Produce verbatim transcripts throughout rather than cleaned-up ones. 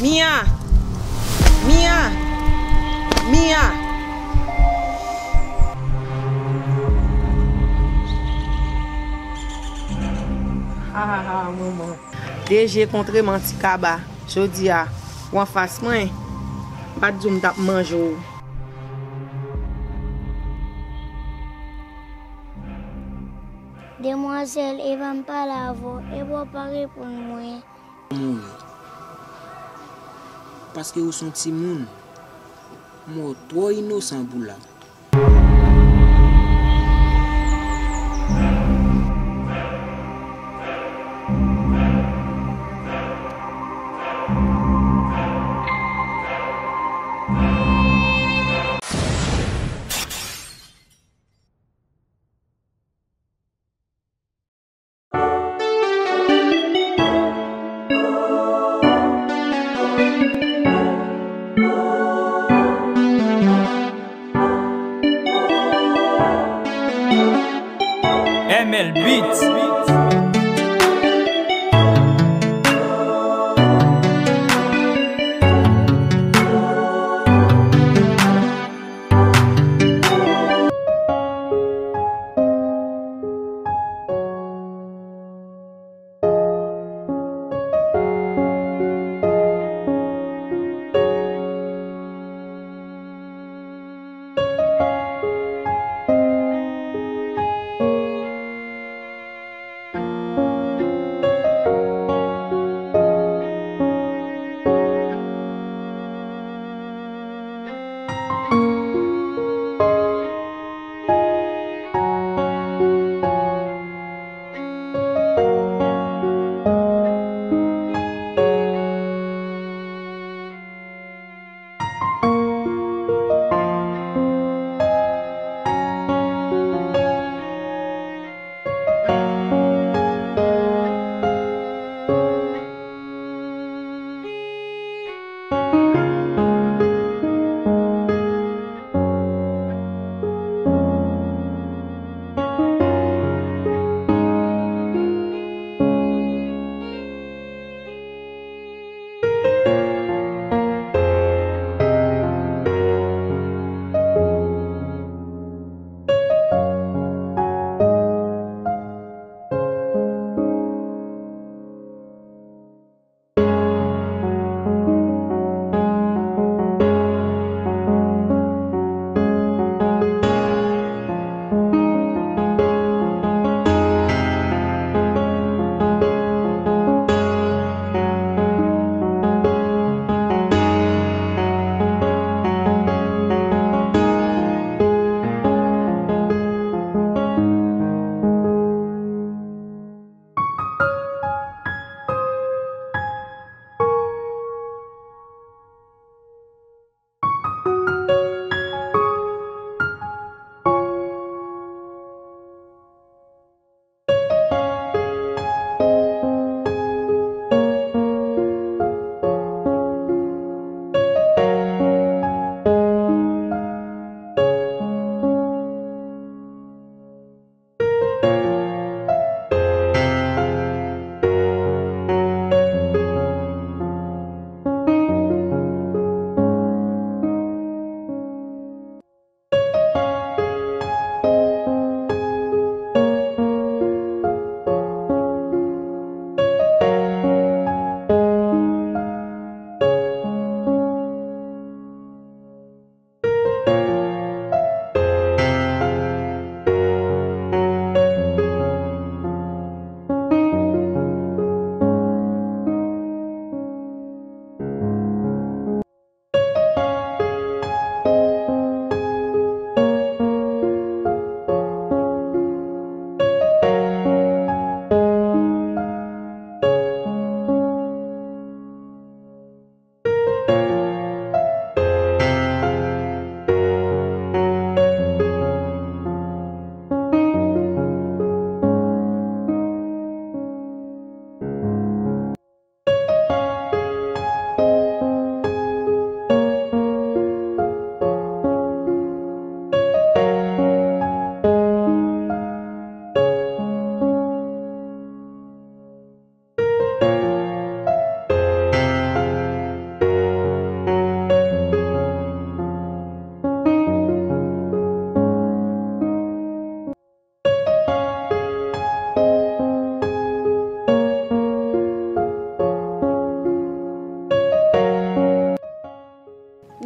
Mia! Mia! Mia! Hahaha, manman. De je kontre m an ti kaba. Jodi a, ou anfas mwen, m pa t di w m t ap manje w. Demwazèl Eva, m pale avè w, epi w pa reponn mwen. Mouri. Paske ou se yon timoun. Mò twò inosan pou la. M L Beats.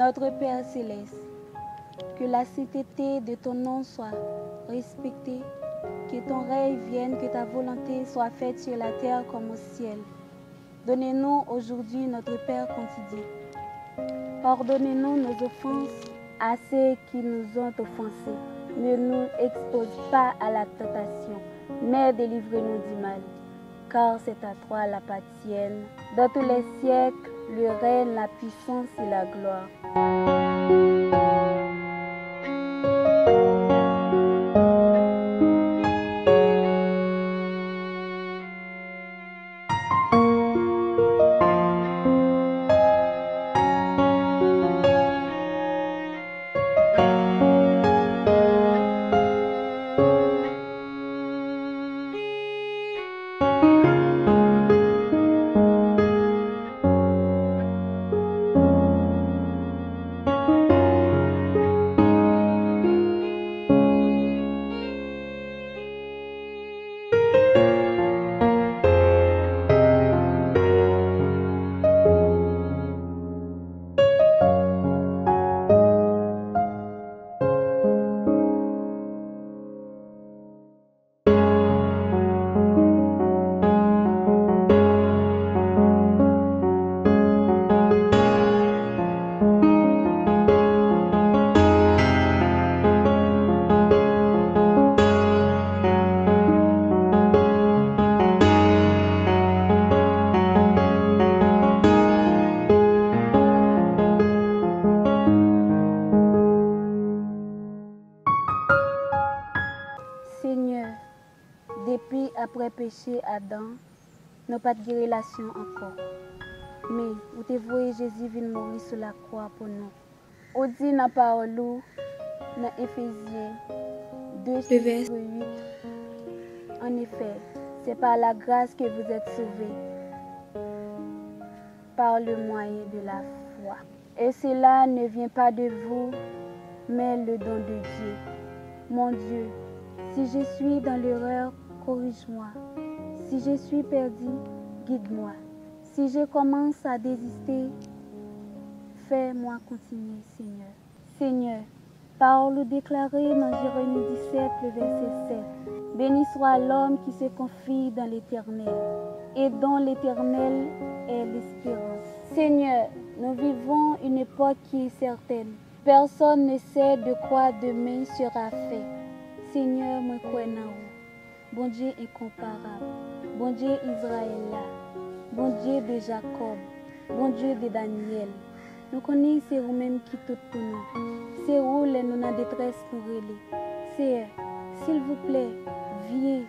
Notre Père céleste, que la sainteté de ton nom soit respectée, que ton règne vienne, que ta volonté soit faite sur la terre comme au ciel. Donne-nous aujourd'hui notre pain quotidien. Pardonne-nous nos offenses à ceux qui nous ont offensés. Ne nous expose pas à la tentation, mais délivre-nous du mal. Car c'est à toi l'appartiennent, dans tous les siècles, le règne, la puissance et la gloire. Senyè, depi apre peche Adan, nou pa t gen relasyon ankò. Men, ou te voye Jezi vin mouri sou lakwa pou nou. Ou di nan pawòl ou, nan Efezyen de, vèsè uit, En effet, c'est par la grâce que vous êtes sauvés, par le moyen de la foi. Et cela ne vient pas de vous, mais le don de Dieu. Mon Dieu, si je suis dans l'erreur, corrige-moi. Si je suis perdu, guide-moi. Si je commence à désister, fais-moi continuer, Seigneur. Senyè, pawòl ou deklare nan Jeremi disèt, le vèsè sèt, Béni soit l'homme qui se confie dans l'Éternel et dont l'Éternel est l'espérance. Seigneur, nous vivons une époque qui est certaine. Personne ne sait de quoi demain sera fait. Senyè, mwen kwè nan ou. Bondye enkonparab, Bondye Izrayèl la, Bondye de Jakòb, Bondye de Danyèl. Nou konnen se ou menm ki tout pou nou. Se ou lè nou nan detrès nou rele. Seyè, silvouplè, vyen,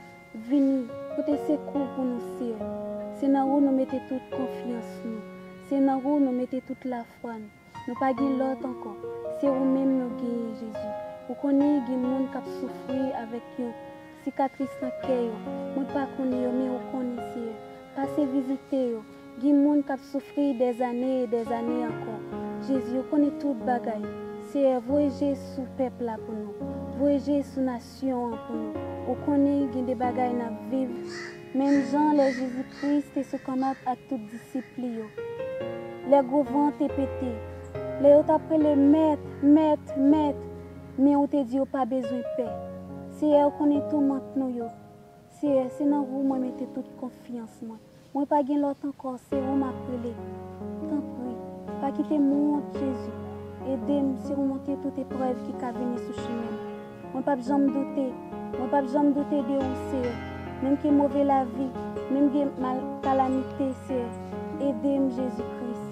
vini, pote sekou pou nou, Seyè. Se nan ou nou mete tout konfyans nou. Se nan ou nou mete tout lafwa nou. Nou pa gen lòt ankò. Se ou menm nou genyen, Jezi. Ou konnen gen moun k ap soufri avèk yon sikatris nan kè yo. Mwen pa konnen yo, men ou konnen, Seyè. Pase vizite yo. Gen moun k ap soufri dèzane e dèzane ankò. Jezi, ou konnen tout bagay. Seyè, voye je sou pèp la pou nou. Voye je sou nasyon an pou nou. Ou konnen gen de bagay n ap viv. Menm jan lè Jezi Kris te sou kannòt ak tout disip li yo, lè gwo van te pete, lè yo t ap rele, Mèt, Mèt, Mèt, men ou te di yo pa bezwen pè. Seyè, ou konnen toumant nou yo. Seyè, se nan ou mwen mete tout konfyans mwen. Mwen pa gen lòt ankò, se ou m ap rele. Tanpri, pa kite m wont, Jezi. Ede m simonte tout eprèv ki ka vini sou chimen m. Mwen p ap janm doute. Mwen p ap janm doute de ou, Seyè. Menm ke move lavi, menm ke mal, kalamite, Seyè, ede m, Jezi Kris.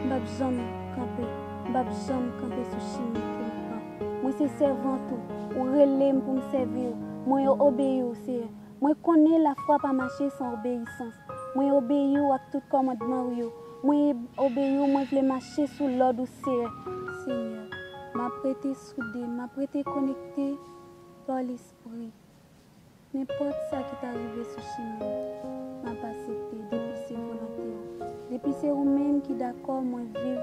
M p ap janm kanpe. M p ap janm kanpe sou chimen ke m pran. Mwen se sèvant ou. Ou rele m pou m sèvi w. Mwen obeyi w, Seyè. Mwen konnen lafwa pa mache san obeyisans. Mwen obeyi w ak tout kòmandman w yo. Mwen obeyi w, mwen vle mache sou lòd ou, Seyè. Senyè, m ap rete soude, m ap rete konekte pa Lespri. Nenpòt sa ki ta rive sou chimen m, m ap aksepte depi se volonte w. Depi se ou menm ki dakò mwen viv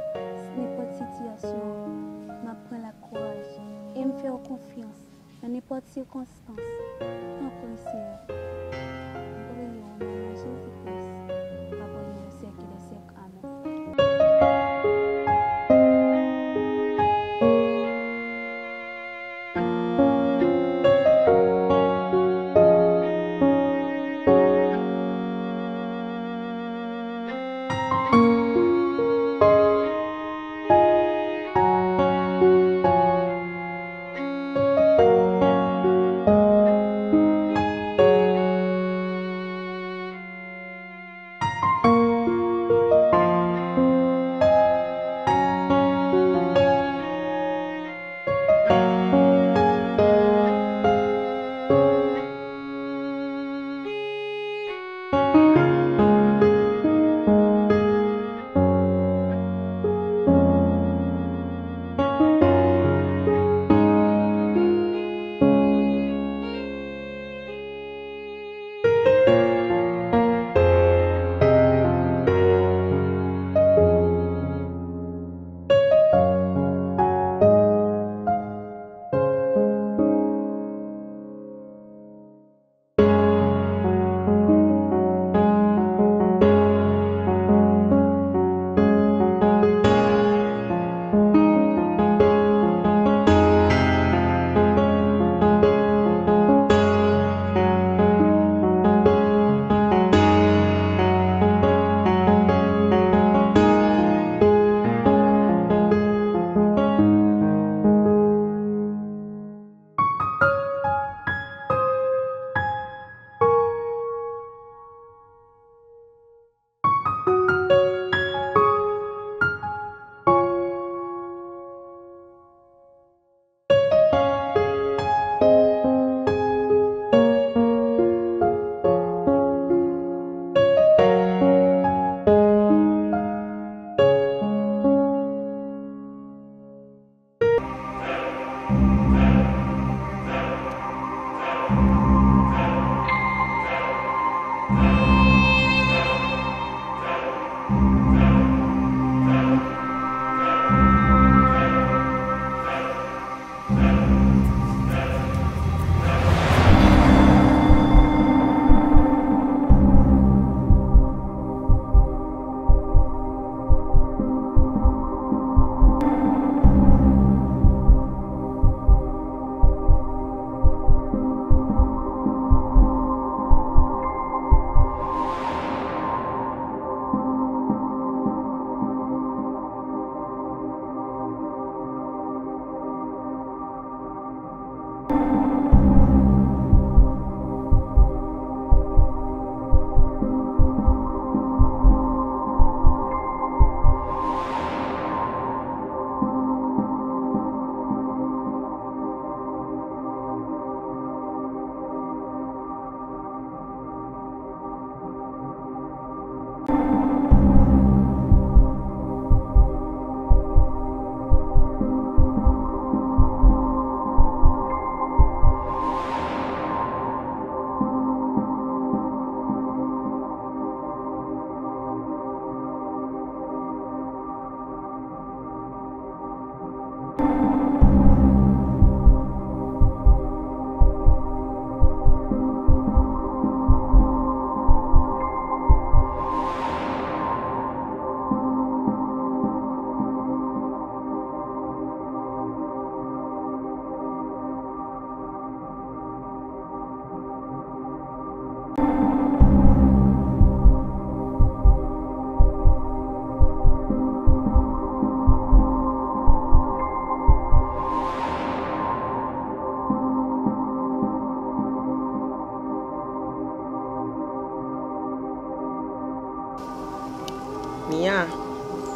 nenpòt sitiyasyon an, m ap pran lakouraj e m fè w konfyans. Nan nenpòt sikonstans, tanpri, Seyè, m priye w nan non Jezi Kris, k ap règne nan syèk dè syèk. Amèn.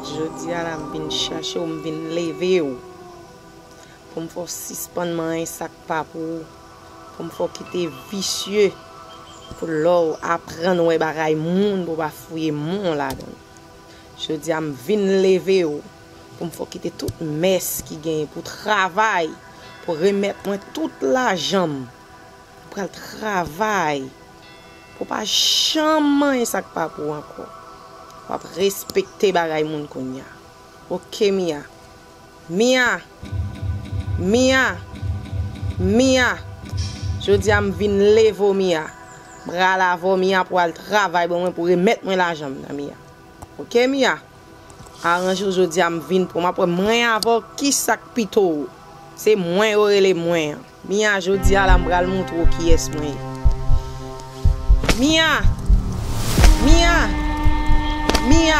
Jodi a la, m vin chache w, m vin leve w. Pou m fè w sispann manyen sa k pa pou ou. Pou m fè w kite visye. Pou lè w aprann wè bagay moun, pou w pa fouye men w ladan l. Jodi a, m vin leve w. Pou m fè w kite tout mès ki genyen, pou w travay, pou w remèt mwen tout lajan m. Ou pral travay. Pou w pa janm manyen sa k pa pou w ankò. W ap respekte bagay moun kounye a. Oke, Mia. Mia! Mia! Mia! Jodi a, m vin leve w, Mia. M pral avè w, Mia, pou w al travay ban mwen, pou w remèt mwen lajan m nan, Mia. Oke, Mia? Aranje w jodi a, m vin pran. M ap wè mwen avè w, kisa k pito w? Se mwen yo rele mwen an. Mia, jodi a la, m pral montre w kiyès mwen ye. Mia! Mia! Mia!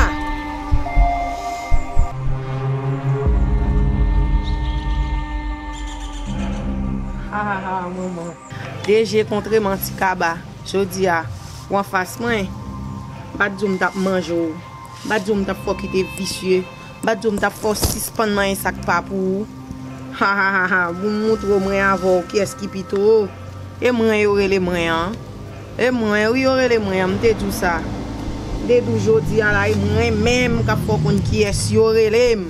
Ha, ha, ha, manman. De je kontre manti kaba. Jodi a, ou anfas mwen. M pa t di w m t ap manje w. M pa t di w m t ap fè w kite visye. M pa t di w m t ap fè w sispann manyen sa k pa pou ou. Ha, ha, ha, ha. Pou m montre w mwen avè w kiyès ki pito. E mwen yo rele mwen an. E mwen, wi, yo rele mwen an. M te di w sa. M te di w jodi a la, e mwen menm k ap fè w konn kiyès yo rele m.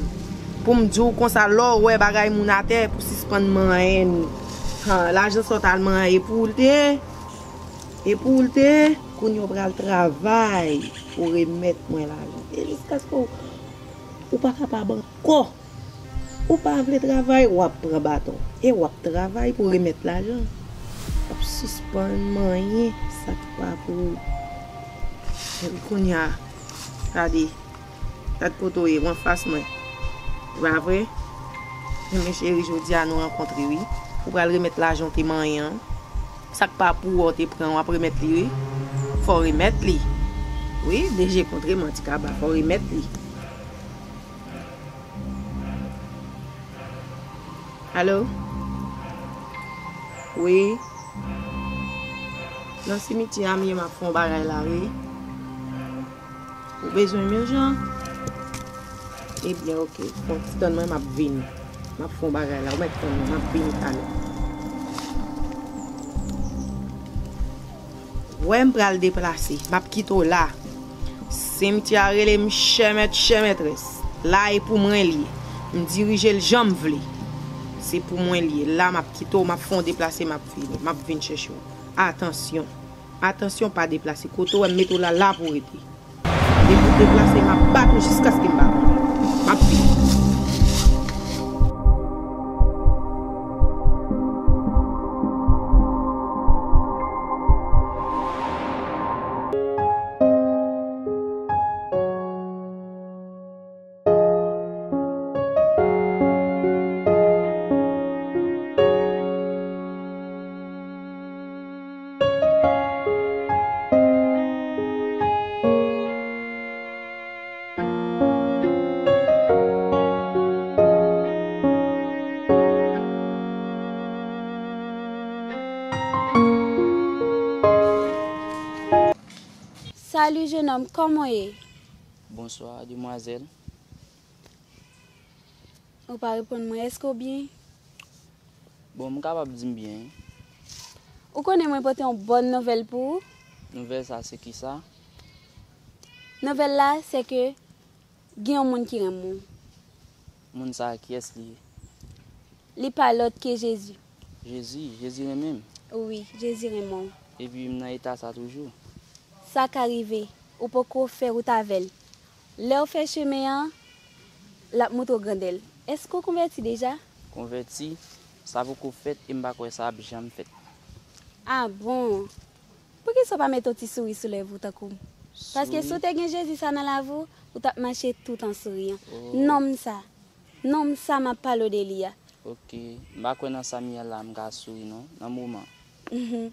Pou m di w konsa, lè w wè bagay moun atè, pou sispann manyen l. Ha, lajan sa w t al manyen, e pou w l te ye? E pou w l te ye? Kounye a w pral travay pou w remèt mwen lajan. E jiskaske w, ou pa kapab ankò. Ou pa vle travay, w ap pran baton. E w ap travay pou w remèt lajan. W ap sispann manyen sa k pa pou ou. Epi kounye a, gade. Gad kote w ye, w anfas mwen. E pa vre? Enben cheri, jodi a nou rankontre wi. Ou pral remèt lajan w te manyen an. Sa k pa pou ou a w te pran, w ap remèt li wi. Fò w remèt li. Wi, de je kontre manti kaba, fò w remèt li. Alo? Wi. Nan simityè a m ye, m ap fè yon bagay la wi. Ou bezwen m jan? Ebyen, oke. Bon, ti tann mwen, m ap vini. M ap fè yon bagay la. Ou mèt tann mwen, m ap vini talè. Wè m pral deplase. M ap kite w la. Simityè a rele m chè mèt, chè mètrès. La e pou mwen li ye. M dirije l jan m vle. Se pou mwen li ye. La m ap kite w, m ap fè yon deplase, m ap vini. M ap vin chèche w. Atansyon. Atansyon, pa deplase. Kote w wè m mete w la, la pou w rete. Depi w deplase, m ap bat ou jiskaske m bat ou. M ap vini. Salut, jeune homme, kòman w ye? Bonsoir, demoiselle. Ou pa reponn mwen, èske w byen? Bon, m kapab di m byen. Ou konnen mwen pote yon bòn nouvèl pou ou. Nouvèl sa se kisa? Nouvèl la se ke gen yon moun ki renmen w. Moun sa a, kiyès li ye? Li pa lòt ke Jezi. Jezi? Jezi renmen m? Wi, Jezi renmen w. Epi m nan eta sa toujou? Sa ka rive, ou poko fè wout avè l. Lè w fè chemen an, l ap montre w grandè l. Èske w konvèti deja? Konvèti? Sa poko fèt e m pa kwè sa ap janm fèt. A bon? Poukisa w pa mete yon ti souri sou lèv ou tankou m? Paske si w te gen Jezi sa nan lavi w, ou t ap mache tout an souriyan. Oh. Nonm sa, nonm sa m ap pale w de li a. Oke, m pa kwè nan sa m ye la m ka souri non, nan moman. Mhm.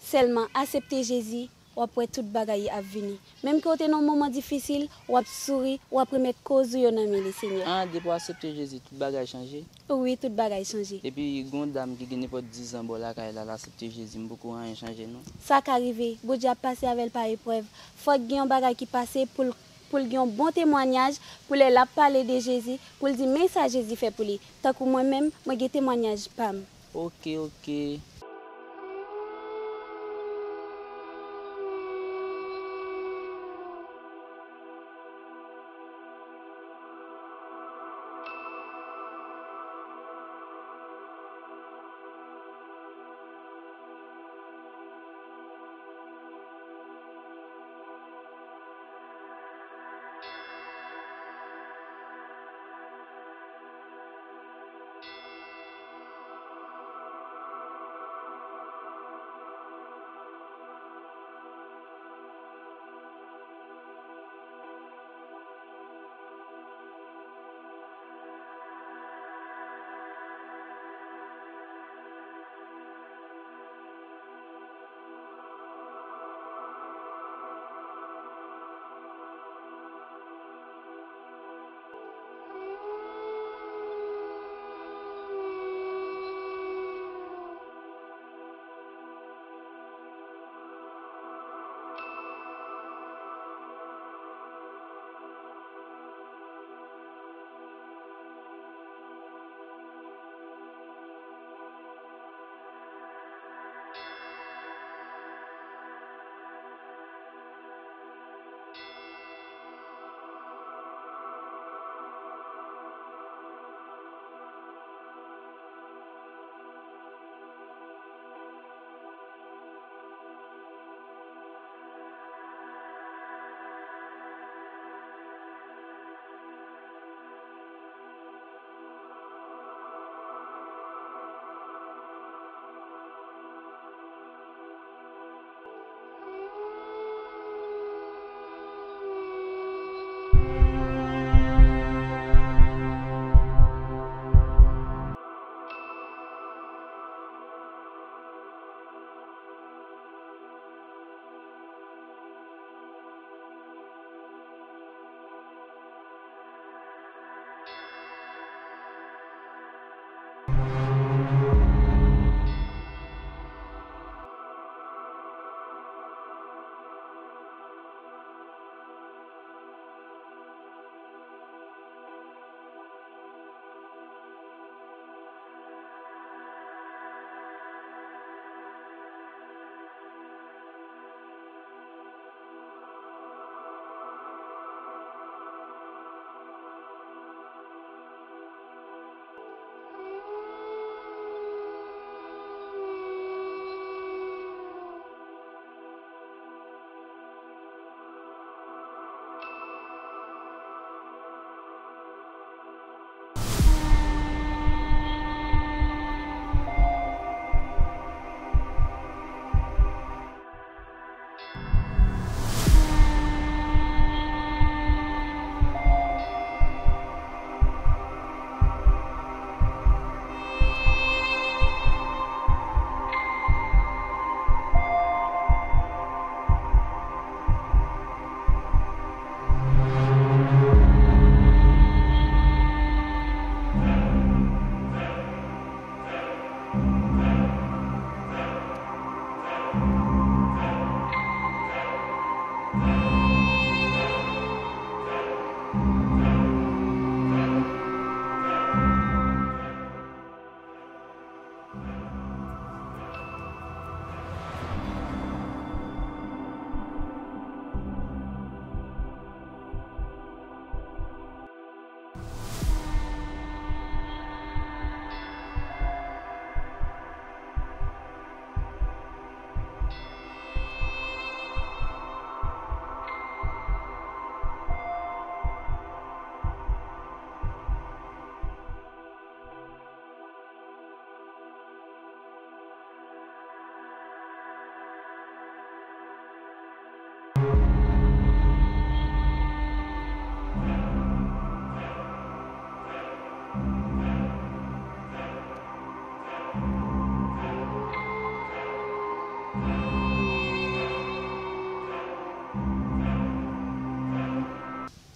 Sèlman asepte Jezi, w ap wè tout bagay ap vini. Menm ke w te nan yon moman difisil, w ap souri, w ap remèt koz ou yo nan men Lesenyè. Ah, depi w aksepte Jezi, tout bagay chanje? Wi, tout bagay chanje. Epi, gen yon dam ki gen nenpòt diz an bò lakay la, l aksepte Jezi, m poko anyen chanje non. Sa ka rive, Bondye ap pase avè l pa eprèv. Fòk gen yon bagay ki pase pou l pou l gen yon bon temwayaj, pou lè l ap pale de Jezi, pou l di men sa Jezi fè pou li. Tankou mwen menm, mwen gen temwayaj pa m. Ok, ok.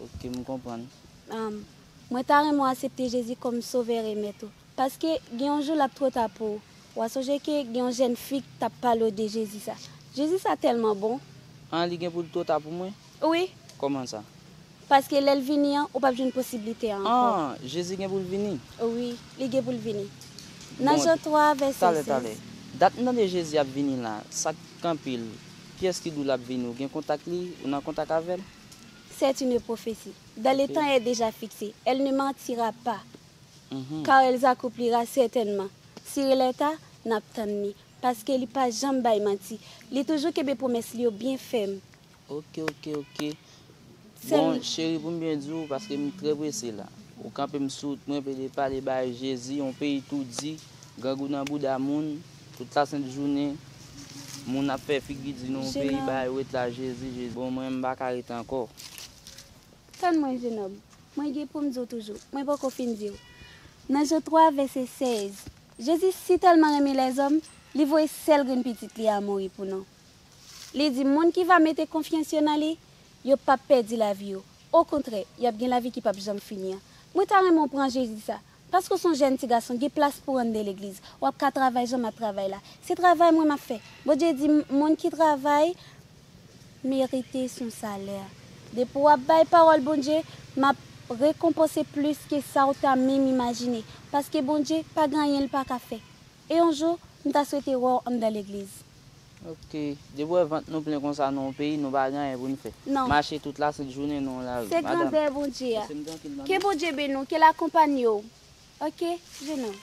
Ok, m konprann. Am, mwen ta renmen w aksepte Jezi kòm Sovè e Mèt ou. Paske gen yon jou l ap twò ta pou ou. W a sonje ke gen yon jèn fi k t ap pale w de Jezi sa. Jezi sa tèlman bon. An, li gen pou l twò ta pou mwen? Wi. Kòman sa? Paske lè l vini an, ou p ap jwenn posiblite a ankò. Ah, Jezi gen pou l vini? Wi, li gen pou l vini. Nan Jan twa, vèsè sèz. Talè, talè. Dat m tande Jezi ap vini la, sa k kanpe l, kiyès ki di w l ap vini? Ou gen kontak li? Ou nan kontak avè l? C'est une prophétie. Dans le temps est déjà fixé. Elle ne mentira pas. Car elle accomplira certainement. Si relèta, n ap tann li. Paske li pa janm bay manti. Li toujou kenbe pwomès li yo byen fèm. Ok, ok, ok. Bon, cheri, pou m byen di w, paske m trè prese la. Ou kanpe m sou wout mwen, pede pale bay Jezi, yon peyi toudi, grangou nan bouda moun, tout lasent jounen, moun ap fè figi di nan yon peyi, bay wet la, Jezi, Jezi. Bon, mwen, m pa ka rete ankò. Tann mwen, jenòm. Mwen gen pou m di w toujou. Mwen poko fin di w. Nan Jan twa, vèsè sèz, Jezi si tèlman renmen lèzòm, li voye sèl grenn pitit li a mouri pou nou. Li di, moun ki va mete konfyans yo nan li, yo p ap pèdi lavi yo. Okontrè, y ap gen lavi ki p ap janm fini an. Mwen ta renmen w pran Jezi sa. Paske w se yon jèn ti gason, gen plas pou w anndan legliz. W ap ka travay jan m ap travay la. Se travay mwen m ap fè. Bondye di, m- moun ki travay merite son salè. Depi w ap bay pawòl Bondye, m ap rekonpanse plis ke sa w ta menm imajine. Paske Bondye pa gen anyen l pa ka fè. E yon jou, m ta swete wè w anndan legliz. Ok. Depi w wè vant nou plen konsa nan yon peyi, nou pa gen anyen pou n fè. Non. Mache tout lasent jounen nan lari. Se grandè Bondye a. Lese m trankil, manmi. Ke Bondye beni w, ke l akonpanye w. Ok, jenòm.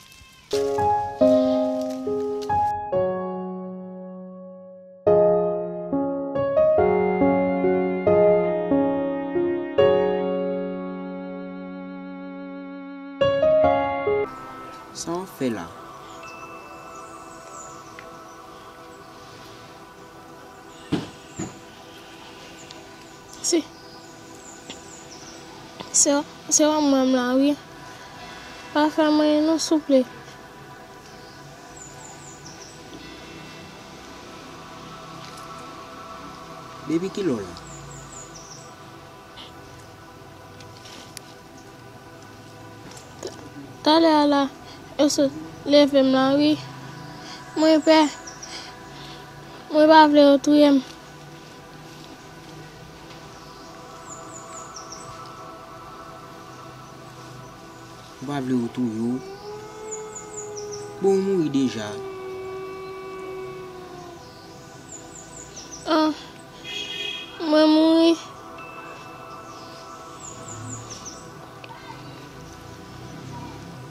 Sa w ap fè la? Se, se, se w ap mwen la, wi. Pa fè m anyen non, souple. Depi kilè w la? Talè a la, yo sot leve m la, wi. Mwen pè. Mwen pa vle yo touye m. Ou pa vle yo touye w? Bon, ou mouri deja. Ah, mwen mouri.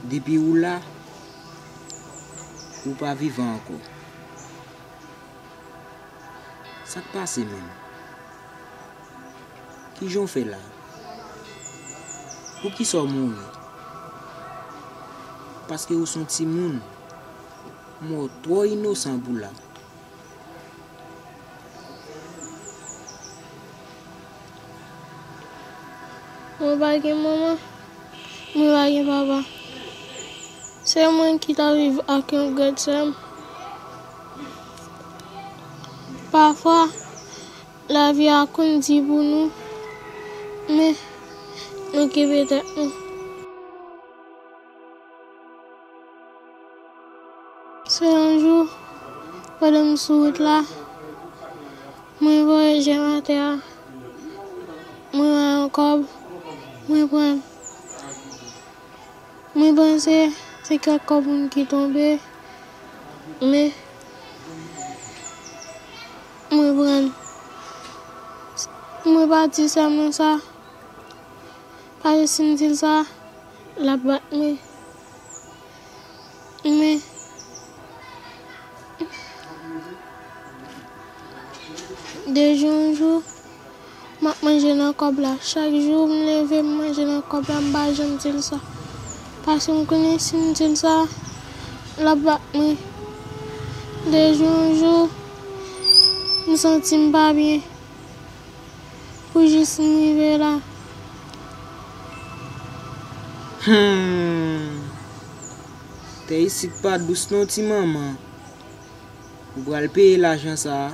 Depi ou la, ou pa vivan ankò. Sa k pase menm? Kijan w fè la? Poukisa w mouri? Paske ou se yon timoun. Mò twò inosan pou la. Mwen pa gen manman, mwen pa gen papa. Se mwen ki t ap viv ak yon grèt sè m. Pafwa, lavi a konn di pou nou, men nou kenbe tèt nou. Se yon jou, pandan m sou wout la, mwen voye je m atè a, mwen wè yon kòb, mwen pran l. Mwen panse se kèk kòb moun ki tonbe, men mwen pran l. Mwen pa di sè mwen sa. Paske si m di l sa, l ap bat mwen. Men, de jou an jou, m ap manje nan kòb la. Chak jou m leve, m manje nan kòb la, m pa janm di l sa. Paske m konnen si m di l sa, l ap bat mwen. De jou an jou, m santi m pa byen. Pou jis m rive la. Hmm. Tè isit pa dous non, ti manman. Ou pral peye lajan sa a.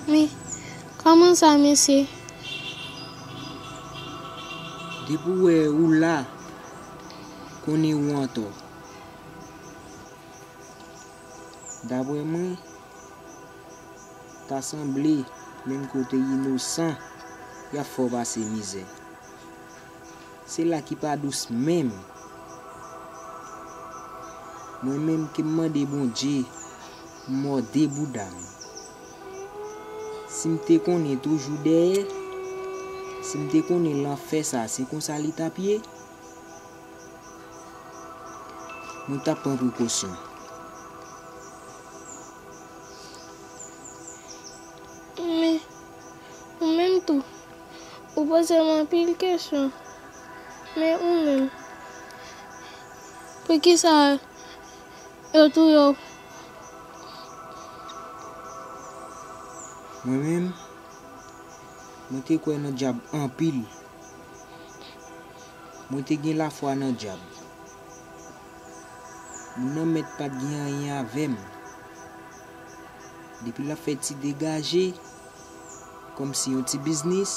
Men, kòman sa, mesye? Depi w wè ou la, konnen ou antò. Daprè mwen, Ta sanble, menm ke w te inosan, y ap fè w pase mizè. Se la ki pa dous menm. Mwen menm ke m mande Bondye, m mòde bouda m. Si m te konnen toujou dèyè, si m te konnen lanfè sa se konsa li t ap ye, mwen t ap pran prekosyon. Men, ou menm tou, ou poze m anpil kesyon. Men ou menm, poukisa yo touye w? Mwen menm, mwen te kwè nan dyab anpil. Mwen te gen lafwa nan dyab. Moun nan mèt pa t gen anyen avè m. Depi l ap fè ti degaje, kòmsi yon ti biznis,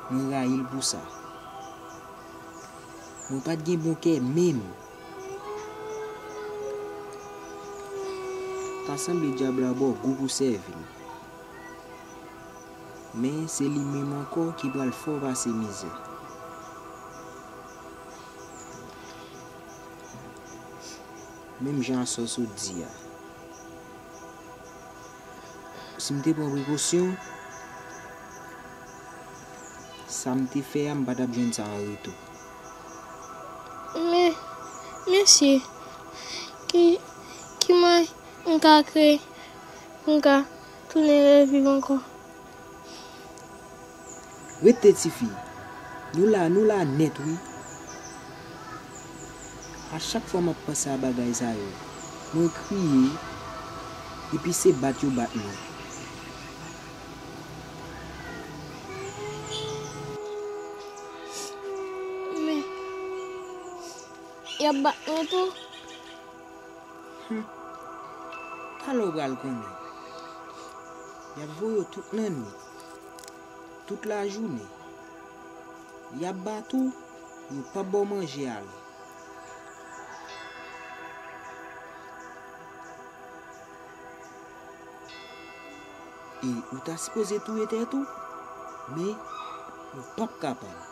mwen rayi l pou sa. Mwen pa t gen bon kè menm. Ta sanble dyab la ba w gou pou sèvi l. Men se li menm ankò ki pral fè w pase mizè. Menm jan a sa w sot di a. Si m te pran prekosyon, sa m te fè a, m pa t ap jwenn sa an retou. Men, mesye, ki, ki mwayen m ka kreye pou m ka tounen reviv ankò? Rete, tifi. Nou la, nou la nèt, wi. A chak fwa m ap panse a bagay sa yo, mwen kriye, epi se bat yo bat mwen. Men, y ap bat mwen tou. Hum. Talè w pral konnen. Y ap voye w tout lannwit, tout lajounen. Y ap bat ou, yo p ap ba w manje ale. E ou ta sipoze touye tèt ou, men ou p ap kapab.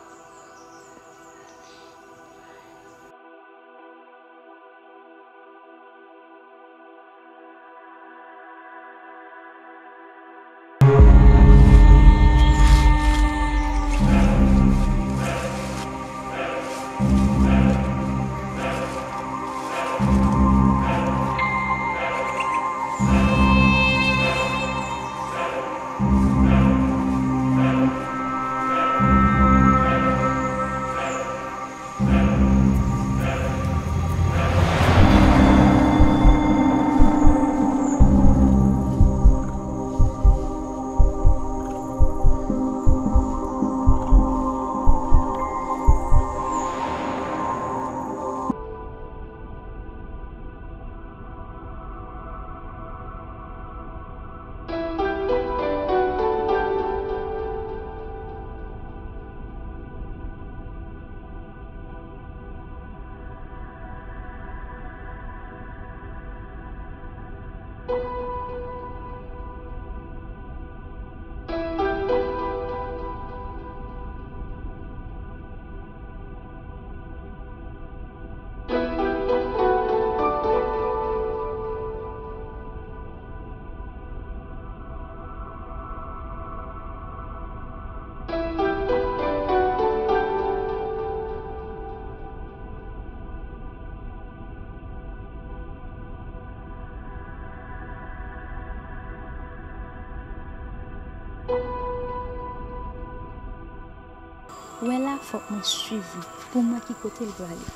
Wè la, fòk mwen swiv li pou m wè ki kote l prale.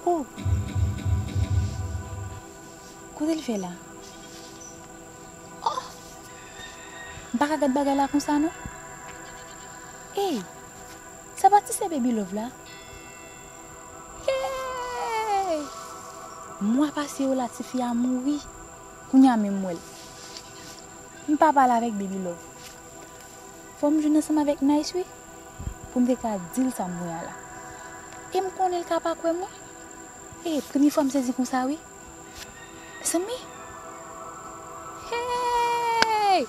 Oh! Kote l fè la? Oh! M pa ka gad bagay la konsa non. Ey! Sa pa ti sè Baby Love la? Hey! Mwa pase yo la, tifi a mouri. Kounye a menm m wè l. M pa pale avèk Baby Love. Fò m jwenn ansanm avèk Nice wi, pou m te ka di l sa m wè a la. E m konnen l ka pa kwè mwen. E premye fwa m sezi konsa wi. Mezanmi! Hey!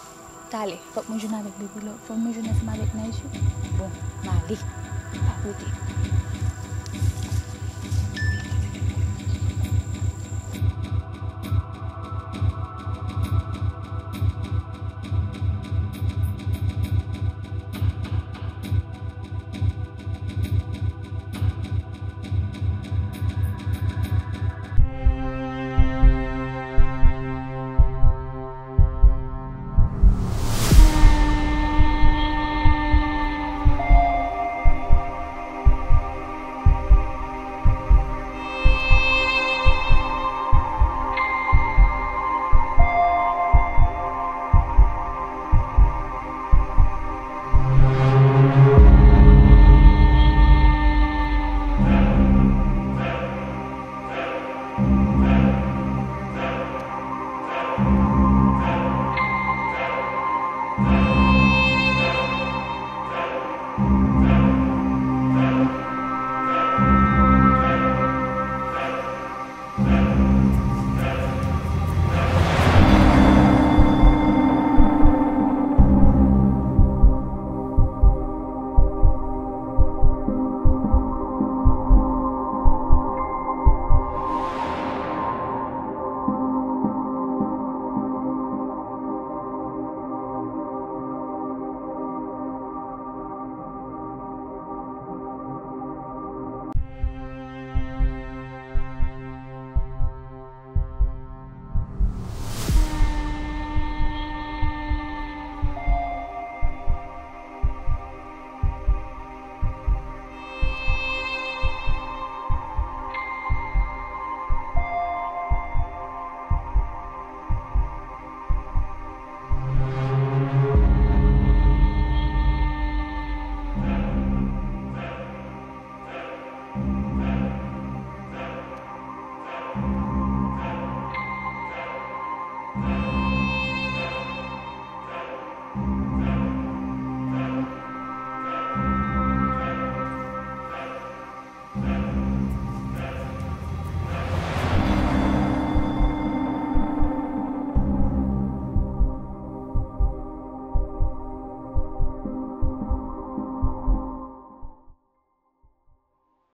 Talè, fòk mwen jwenn avèk Baby Love, fòk mwen jwenn ansanm avèk Nice wi. Bon, m ale. Pa prete.